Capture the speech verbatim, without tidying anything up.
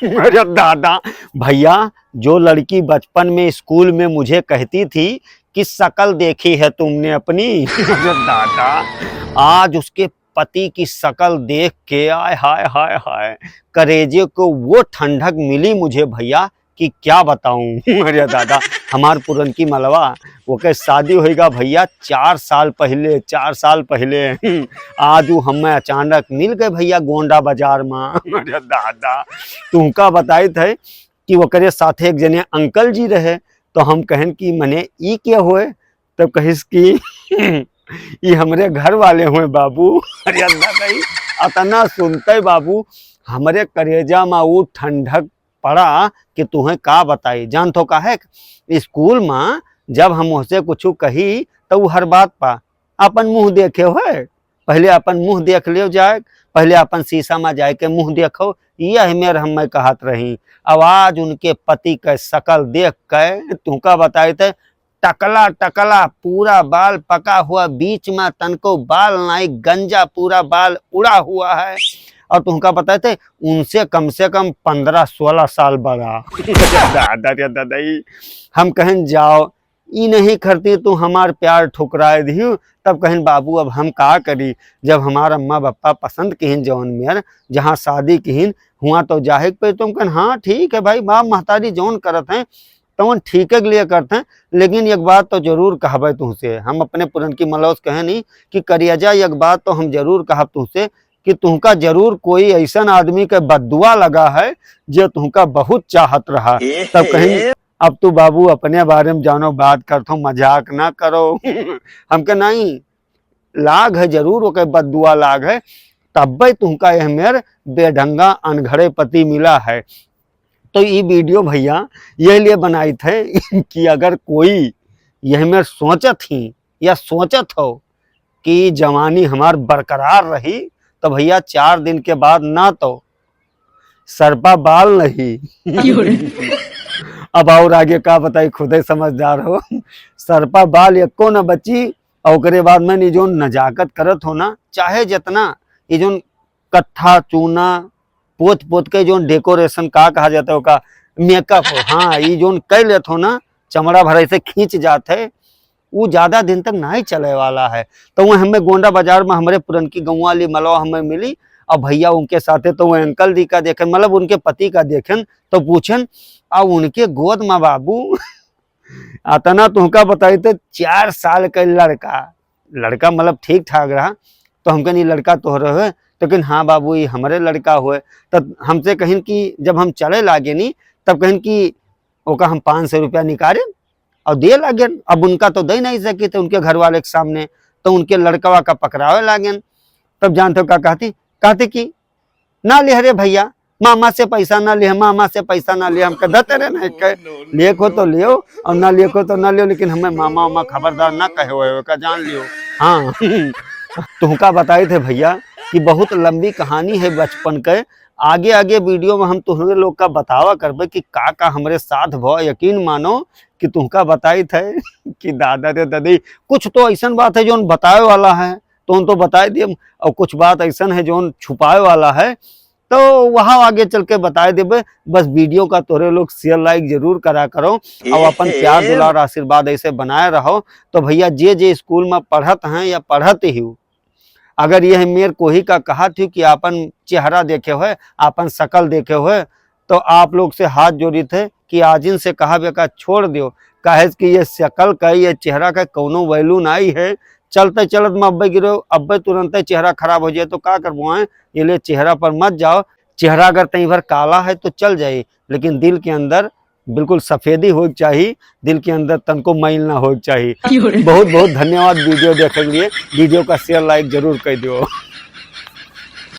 अरे दादा, भैया, जो लड़की बचपन में स्कूल में मुझे कहती थी कि शकल देखी है तुमने अपनी, अरे दादा, आज उसके पति की शकल देख के, आय हाय हाय हाय, करेजे को वो ठंडक मिली मुझे भैया कि क्या बताऊं। अरे दादा, हमार पुरनकी मलवा, ओके शादी होइगा भैया चार साल पहिले, चार साल पहिले। आज उ हमें अचानक मिल गए भैया गोंडा बाजार में। अरे दादा, तुमका बताइत है कि ओकरे साथे एक जने अंकल जी रहे, तो हम कहन कि मने ई के होए, तो कहिस कि ई हमरे घर वाले होए बाबू। अरे दादा, ई अतना सुनते बाबू, हमरे करेजा में उ ठंडक पड़ा कि तुहें का बताई। जान तो काहे, स्कूल में जब हम ओसे कुछ कही, तो उ हर बात पा अपन मुंह देखे होए। पहले अपन मुंह देख लियो जाए, पहले अपन शीशा में जाए के मुंह देखो। यह मेर हम मैं कहत रही। अब आज उनके पति के शकल देख के तुमका बताइत है, टकला टकला, पूरा बाल पका हुआ, बीच में तनको बाल नाई, गंजा पूरा बाल उड़ा हुआ है। और तुमका बताइत है, उनसे कम से कम पन्द्रह सोलह साल बड़ा। दादा रे दादा, ई हम कहन जाओ, ई नहीं खरती तू हमार प्यार ठुकराए दिहु। तब कहिन, बाबू, अब हम का करी, जब हमार अम्मा बप्पा पसंद किहिन जौन मेर, जहाँ शादी किहिन, हुआ तो जाहे के पड़ी। तुम कहन, हाँ ठीक है भाई, बाप महतारी जौन करत हैं तौन ठीक के लिए करत हैं, लेकिन एक बात तो जरूर कहबे तुमसे, हम अपने पुरनकी मलवा से कहे नहीं कि करियजा, एक बात तो हम जरूर कहब तुमसे कि तुमका जरूर कोई ऐसन आदमी के बद्दुआ लगा है जो तुमका बहुत चाहत रहा। तब कहिन, अब तू बाबू अपने बारे में जानो बात करत हो, मजाक ना करो। हमके नहीं, लाग है जरूर, ओके बद्दुआ लाग है, तब्बे तुमका यह मेर बेढंगा अनघड़े पति मिला है। तो ई वीडियो भैया यह लिए बनाइत है कि अगर कोई यह मेर सोचत ही या सोचत हो कि जवानी हमार बरकरार रही, तो भैया चार दिन के बाद ना तो सरपा बाल नहीं। अब और आगे का बताई, खुदे समझदार हो। सरपा बाल एको न बची। और ओकरे बाद में ये जोन नजाकत करत हो ना, चाहे जितना ये जोन कत्था चूना पोत पोत के जोन डेकोरेशन का कहा जाता है, ओका मेकअप हो, हाँ, ये जोन कर लेत हो ना, चमड़ा भर ऐसे खींच जात है, वो ज्यादा दिन तक नहीं चले वाला है। तो वो हमें गोंडा बाजार में हमरे पुरनकी गौवा वाली मलवा हमें मिली, और भैया उनके साथे तो वो अंकल जी का देखें, मतलब उनके पति का देखें, तो पूछें, आ उनके गोद में बाबू अतना तुमका बताई तो चार साल का लड़का, लड़का मतलब ठीक ठाक रहा, तो हमके नहीं लड़का तोहरे होए, तो कहिन, हाँ बाबू, ये हमरे लड़का होए। तो हमसे कहिन कि जब हम चले लागे नी, तब कहिन कि ओका हम पाँच सौ रुपया निकाले और दे लागेन। अब उनका तो दे नहीं सके थे उनके घर वाले के सामने, तो उनके लड़कवा का पकड़ावे लागेन। तब जानते हो का कहती, कहती कि ना ले रे भैया, मामा से पैसा ना ले, मामा से पैसा ना ले। हम कह देते रहे ना, कह, लेखो तो लियो और ना लेखो तो ना लियो, लेकिन हमें मामा वामा खबरदार ना कहे हुए का जान लियो। हाँ। तुमका बताइत है भैया कि बहुत लंबी कहानी है बचपन के। आगे आगे वीडियो में हम तुम्हरे लोग का बतावा करबे कि का का हमरे साथ भवा। यकीन मानो कि तुमका बताइत है कि दादा रे दादी, कुछ तो ऐसन बात है जोन बतावे वाला है, तो हम तो बताए दिए, और कुछ बात ऐसन है जोन छुपावे वाला है, तो वहाँ आगे चल के बताए देबे। बस वीडियो का तोरे लोग शेयर लाइक जरूर करा करो, और अपन प्यार दुलार आशीर्वाद ऐसे बनाए रहो। तो भैया, जे जे स्कूल में पढ़त हैं या पढ़त ही हो, अगर यह मेर कोही का कहत हो कि आपन चेहरा देखे होए, आपन शकल देखे होए, तो आप लोग से हाथ जोड़ित है कि आजिन से कहब एका छोड़ दियो, काहे कि ये शकल का, ये चेहरा का कौनो वैल्यू नाई है। चलते चलत में अब्बे गिरो, अब्बे तुरंते चेहरा खराब हो जाए तो का करबो हैं? ये लिए चेहरा पर मत जाओ। चेहरा अगर तई भर काला है तो चल जाई, लेकिन दिल के अंदर बिल्कुल सफेदी होए के चाही, दिल के अंदर तनको मैल ना होए के चाही। बहुत बहुत धन्यवाद वीडियो देखे के लिए। वीडियो का शेयर लाइक जरूर कर दियो।